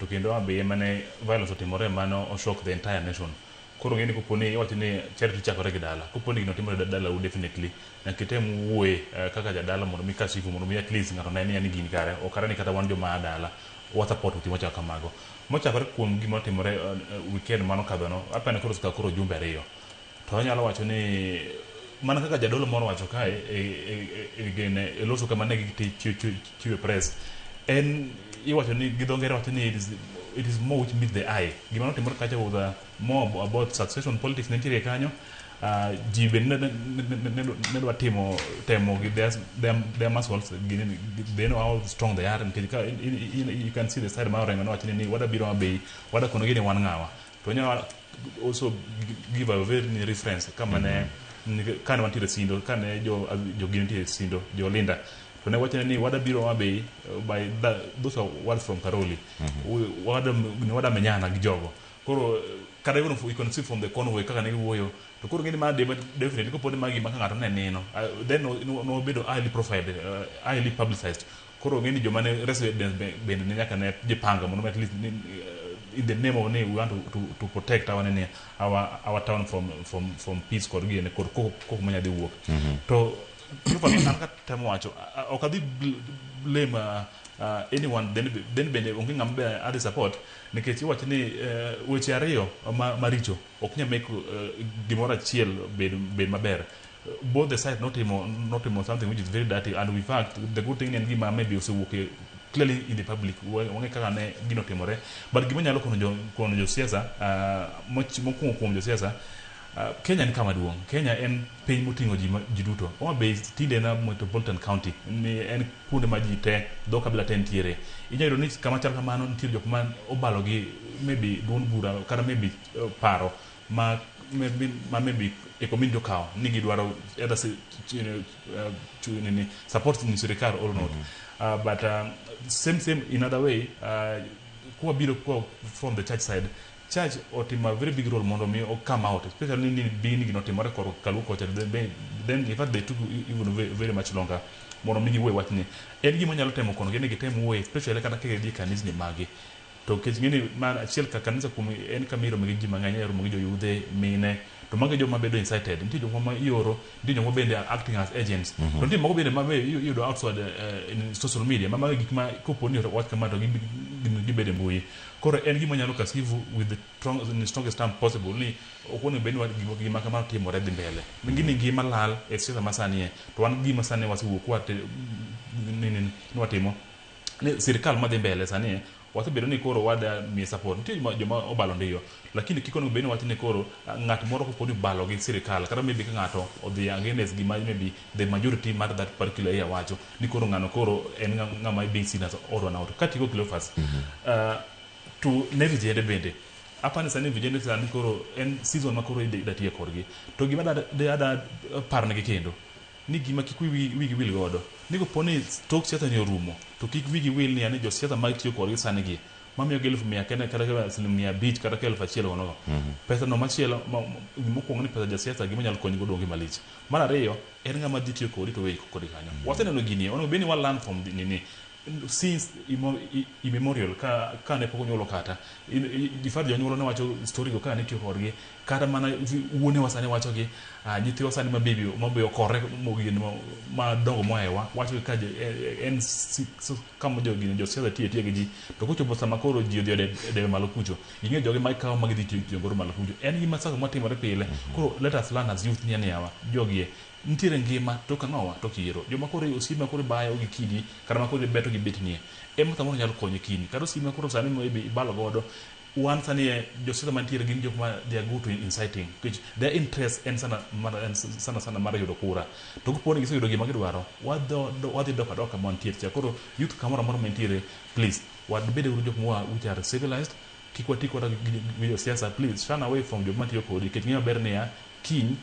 kendo Homa Bay ema ne violence otimore mano o shock the entire nation. Koro ng'eni kopo ni iwacho ni charity chakore gi dala, kopo ni gino timore dalau, definitely nyaka item wuoye kaka jadala mondo mi kasifu mondo mi at least ng'ato ne ni gini kare ok kare ni kata wan joma a dala wa support weche machalo kamago. Mochakore kuom gima otimore weekend mano kadhono, apani koro osekawo koro jumbe 2 to anyalo wacho ni mana kaka jadolo moro wacho kae e loso kama ne gichiwe press en iwacho ni gi dho ngere wacho ni it is more which meet the eye. Gima notimore kacha was more about succession politics ne nitiere kanyo. Ji bende ne dwa timo temo gi their muscles. They know how strong they are nikech ka you can see the side mar Orengo nowacho ni wada biro Homa Bay, wada konogi ni wan ng'awa. To onyalo also give a very reference kama ne kane wantiere Sindo, kane jo jogi nitie Sindo, jo Linda, to ne wachone ni wada biro Homa Bay by that, those are words from Karoli. Wada menyana gi jogo. Koro kata even you can see from the convoy kaka ne giwuoyo. To koro ng'eni ma definitely koponi ma gima ka ng'ato ne neno, then nobedo highly profiled, highly publicized. Koro ng'eni joma ne residents bende ne nyaka ne jipanga mondo at least in the name of ni we want to protect our nini, our town from peace kod gini kod koko manya dhi wuok. To an katemo wacho, ok adhi blame anyone. Then bende onge ng'ama be adhi support nikech iwacho ni weche ariyo maricho ok nyal make gimoro achiel bed maber. Both the sides notimo something which is very dirty, and in fact the good thing en gima maybe osewuok clearly in the public. Wang'e kaka ne gino timore. But gima nyalo kono josiasa, mokwongo kuom josiasa, Kenya en kama duong'. Kenya en piny moting'o ji duto. Homa Bay tinde en a metropolitan county ni en kuonde ma ji te, dho kabila te nitiere. Inyalo yudo ni kama chal kamano nitie jok ma obalo gi maybe duond bura kata maybe paro ma maybe e community okawo ni gidwaro either nini, support ni sirikal or not. But same in other way, kwabiro kwa from the church side, church otimo a very big role mondo mi o come out, especially ni bi ni gino timore kor kaluo kocha. Then in fact they took even very, very much longer mondo mi giwuo e wachni. En gima nyalo temo kono ni gitem wuoye, especially kata ka gidhi e kanisni magi, to nikech ng'eni mar achiel ka kanisa kuom en kama irome gi ji mang'eny, iromo gi joyudhe mine, to mago e joma bedo incited. Nitie jok ma ioro, nitie jok ma bende are acting as agents, to nitie moko bende ma be iyudo outside in social media ma mago e gik ma kopo ni owach kama to gibedo e mbui. Koro en gima nyalo kasivu with the in the strongest term possible ni ok onego bed ni gima kamano timore dhi mbele. Gini ngima lal e siasa masani e to wan gima sani wasewuok kwa ni watimo ni sirikal madhi mbele sani e wasebedo ni koro wada miye support. Nitie joma obalo ndiyo, lakini kik onego bed ni wach ni koro ng'at moro kopo ni obalo gi sirikal kata maybe ka ng'ato odhi against gima maybe the majority mar that particular area wacho ni koro ng'ano koro en ng'ama being seen as odd one out. Katieko, Cleophas, to ne vijende bende apani sani vijende sani koro en season ma koro ida tiye kodgi, to gima da parnegi kendo ni gima kik wigi wil godo ni kopo ni tok siasa ni orumo, to kik wigi wil ni yani josiasa ma tiyo kodgi sani gi mamiyogi 100,000 kende kata ka siling 500 kata ka 1,000 gonogo pesa no machielo mokwongo ni pesa jasiasa gima nyalo konyi godo onge malich. Mar ariyo en ng'ama dhi tiyo kodi to weyi kodi kanyo. Waseneno gini, onego bed ni wa learn from nini since immemorial ka ne pok onyuolo kata in fact jonyuol ne wacho story go ka ne tiyo kodgi, kata mana wuonewa sani wachogi, nyithiwa sani ma baby ma be okore mogin madongo mohewa wacho ka en kama jogi josiasa tiyo tiyo gi ji, to kochopo sama koro ji odhi e debe malo kucho, ging'e jogi ma ikawo ma gidhi tiyo godo malo kucho. En gima sasa matimore pile. Koro let us learn as youth ni yawa jogie nitiere ngima tok ang'owa tok yiero. Joma koro osiepe ma koro ibayo gi kidi kata ma koro ibeto gi betnie ema samoro nyalo konyo kiny, kata osiepe ma koro sani maybe ibalo godo. Wan sani e josiasa mantiere gin jok ma they are good to inciting nikech their interest en sana en sana sana mar yudo kura, to kopo ni giseyudo gima gidwaro, wadhi dok adoka kama wantiere cha. Koro youth kamoro amora mantiere, please wabed uru jok moa which are civilized. Kik wati koda gi josiasa. Please shun away from jok matiyo kodi nikech ng'e maber niya kiny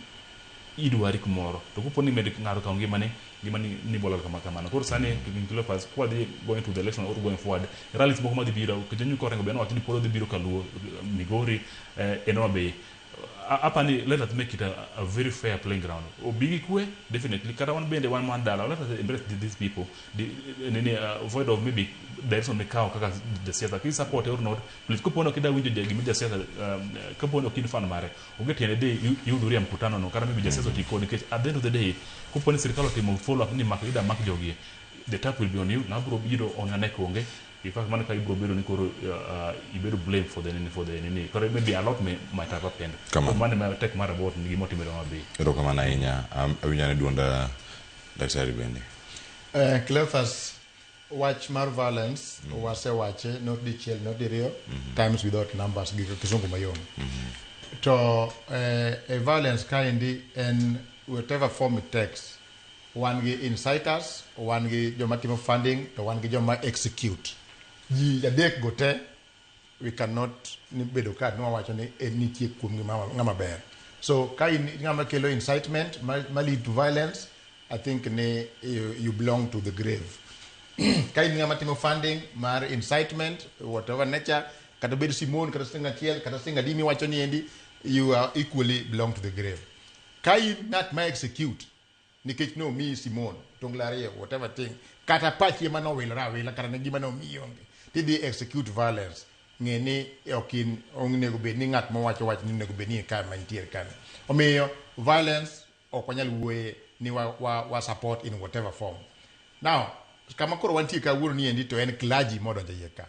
idwari kumoro, to kopo ni med ng'ato kawo ngimani, ngimani ni bolal kama kamano. Koro sani Cleophas, kwadhi going to the election or going forward, rallies moko madhi biro nikech Orengo be nowacho ni pod odhi biro kaluo Migori, en Homa Bay. Apani let us make it a very fair playing ground. Obi gi kwe, definitely. Kata wan bende wan man dala, let us embrace these people. The, nini, void of maybe direction mikawo kaka jasiasa. Ki support or not, please kopo ni ok idwa winjo gima jasiasa, kopo ni ok in fan mare, onge tiende dhi ihudhuria mkutano no, kata maybe jasiasa oti kodi, nikech at the end of the day, kopo ni sirikal otimo follow up ni mak ida mak jogi, the tap will be on you, na bro biro ong'ane onge. In fact, mano ka ibro bedo ni koro ibedo blame for the nini, for the nini. Koro maybe a lot may, might have happened. Kamano. So mano ema tek mar about gima otimore Homa Bay. Erokamano ahinya. Awinjo ane duond daktari bende. Cleophas, wach mar violence wasewache not dichiel, not diriyo, times without numbers gi kisungu mayom. To violence kaendi en whatever form it takes, wan gi inciters, wan gi joma timo funding, to wan gi joma execute. Ji adek go te we cannot ni bedo ka nwawacho ni en nitie kuom ng'ama ber. So ka in ng'ama kelo incitement ma lead to violence, I think ni you belong to the grave. Ka in ng'ama timo funding mar incitement, whatever nature, kata bed Simon, kata siling achiel, kata siling adi miwacho ni endi, you are equally belong to the grave. Ka in ng'at ma execute, nikech nomiyi Simon, tongla ariyo, whatever thing, kata pachi ema nowilore awila, kata ne gima nomiyi onge, tidhi execute violence, ng'e ni ok in onego bed ni ng'at mawacho wach ni onego bed ni ka mantiere kanyo. Omiyo violence ok wanyal wuoye ni wa support in whatever form. Now, kama koro wantie kawuono ni endi to en clergy modonjo iye ka.